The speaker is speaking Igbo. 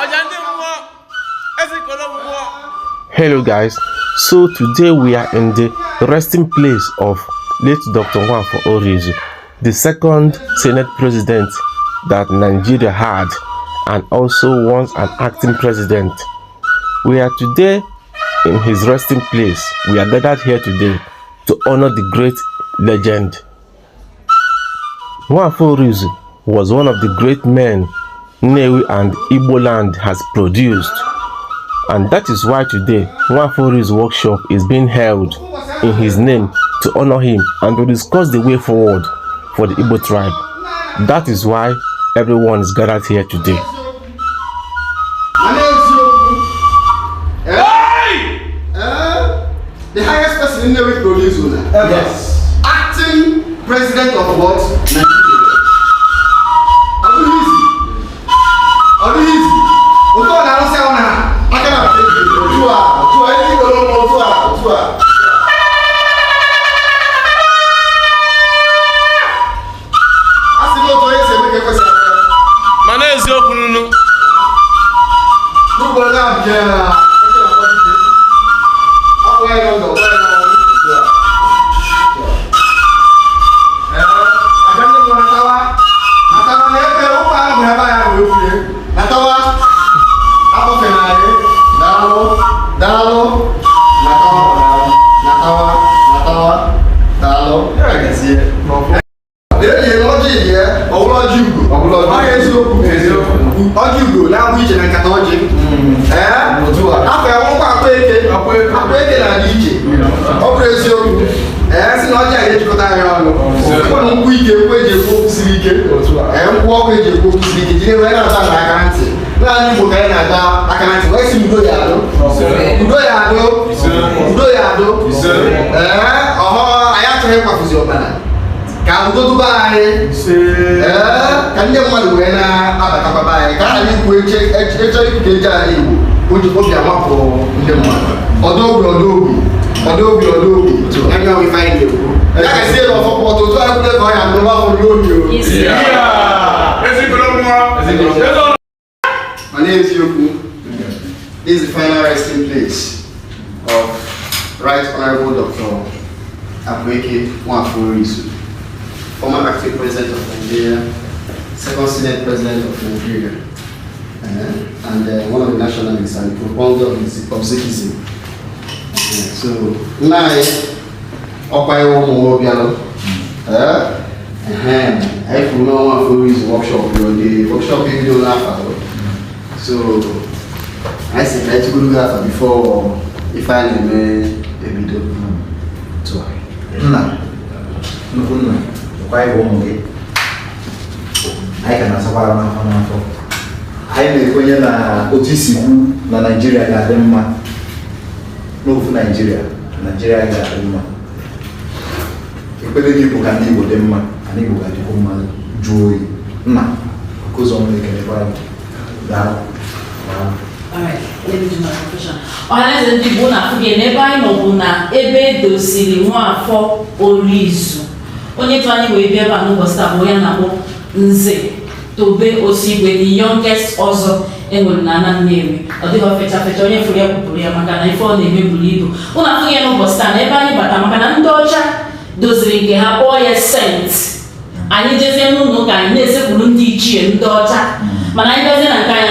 Ọjà ndị mmụọ, ezikọrọ mmụọ. Hello guys, so today we are in the resting place of late Dr. Nwafor Orizu, the second Senate President that Nigeria had and also once an acting president. We are today in his resting place. We are gathered here today to honor the great legend. Nwafor Orizu was one of the great men Nnewi and Igbo land has produced. And that is why today Nwafor Orizu workshop is being held in his name to honor him and to discuss the way forward for the Igbo tribe. That is why everyone is gathered here today. Mana eziokwu, the highest person in Nnewi produce una. Yes. Acting president of what? Nigeria. Ọ dịghị easy. Ọ dịghị easy. Otu ọ na-arụsị ahụ na aka na Otu a, otu a, ndị Igbo n'ụmụ otu a, otu a. A sị na otu onye si eme ka ekwesị eme ya. Mana eziokwu nunu. N'ugbo na-abịa eke na-akpọ dike. Akwụ ya n'ụzọ, kwụ ya n'ọnwụ. Otu a. Ee, aja ndị mmụọ natawa. Natawa na ebe ụmụ ahụ bụ ebe anyị wee kwue. Natawa. Akpọfe na anyị. Daalụ. Daalụ. Natawa. Natawa. Natawa. Daalụ. Ya gazie. Ee, ọjị dị ya, ọ bụrụ ọjị ugo. Ọ bụrụ ọjị Ọ ya eziokwu. Eziokwu. Ọjị ugo na-abụ iche na nkata ọjị. Ee, Otu a. afọ ya nwụkwa akpa eke. Akpa eke. Akpa eke na-adị iche. Ọ bụrụ eziokwu. Ee, sị na ọjị a ga-ejikọta anyị ọnụ. Ụfọdụ nkwụ ike, nkwụ eji ekwu okwu siri ike. Otu a. Ee, nkwụ ọkụ eji ekwu okwu siri ike. Jiri wee na-ata na aka na ntị. Naanị Igbo ka anyị na-ata aka na ntị. Wee sị udo ya adụ. Udo ya adụ. Udo ya adụ. Ee, ọhọ anyị achọghị ịkwafuzi ọbara. Ka udo duba anyị. Ee, ka ndị mmadụ wee na-abatakwa be anyị ka a ghara ikwu eche eche ikwu ka eji ala Igbo oji obi amapụ ndị mmadụ ọdọ obi ọdọ obi ọdọ obi ọdọ obi anya ọwụ ife anyị na-ekwu ya gazie na ọfọ kwụ ọtọ otu anyị kwule ka ọ ya ndụ afọ n'obi o. Ezikọrọ mmụọ. Eze. Mana eziokwu, this is the final resting place of Right Honorable Dr. Akwaeke Nwafor Orizu, former acting president of Nigeria, second Senate president of Nigeria, and one of the nationalists and propounder of Zikism. So, nna anyị ọkwa iwu ụmụ nwobialụ anyị kwuru n'ọnwa Nwafor Orizu workshop yo, the workshop ebido n'afọ atọ. So, anyị sị ka anyị tụgoro gị afa before ife a na-eme ebido. Tụọ. Nna, nnukwu nna, ọkwa anyị bụ ụmụ gị. Anyị ka na-asakwara n'afọ n'afọ. Anyị na-ekwenye na otu isi kwu na Naịjirịa ga-adị mma. N'ofu Naịjirịa, Naịjirịa ga-adị mma. Ekpere gị bụ ka ndị Igbo dị mma, ka ndị Igbo ga-adịkwa mma jụọ oyi. Nna, oke ụzọ m na-ekelekwa gị. Daalụ. Daalụ. Alright, let me do my confession. Ọhaneze ndị Igbo na-afụ gị n'ebe anyị nọ bụ na ebe edoziri Nwafor Orizu. Onye tụ anyị wee bịa ebe a n'ụbọchị taa bụ onye a na-akpọ Nze Tobe Osigwe, the youngest ọzọ enwere na ana Nnewi. Ọ dịghị fecha fecha, onye fụrụ ya kwupụrụ ya maka na ife ọ na-eme buru ibu. Ụnụ afụghị ya n'ụbọchị taa na ebe anyị bata maka na ndị ọcha doziri nke ha kpọọ ya saint. Anyị jezie n'ụlọ ụka anyị na-esekpuru ndị ichie ndị ọcha, mana anyị bịazie na nke anyị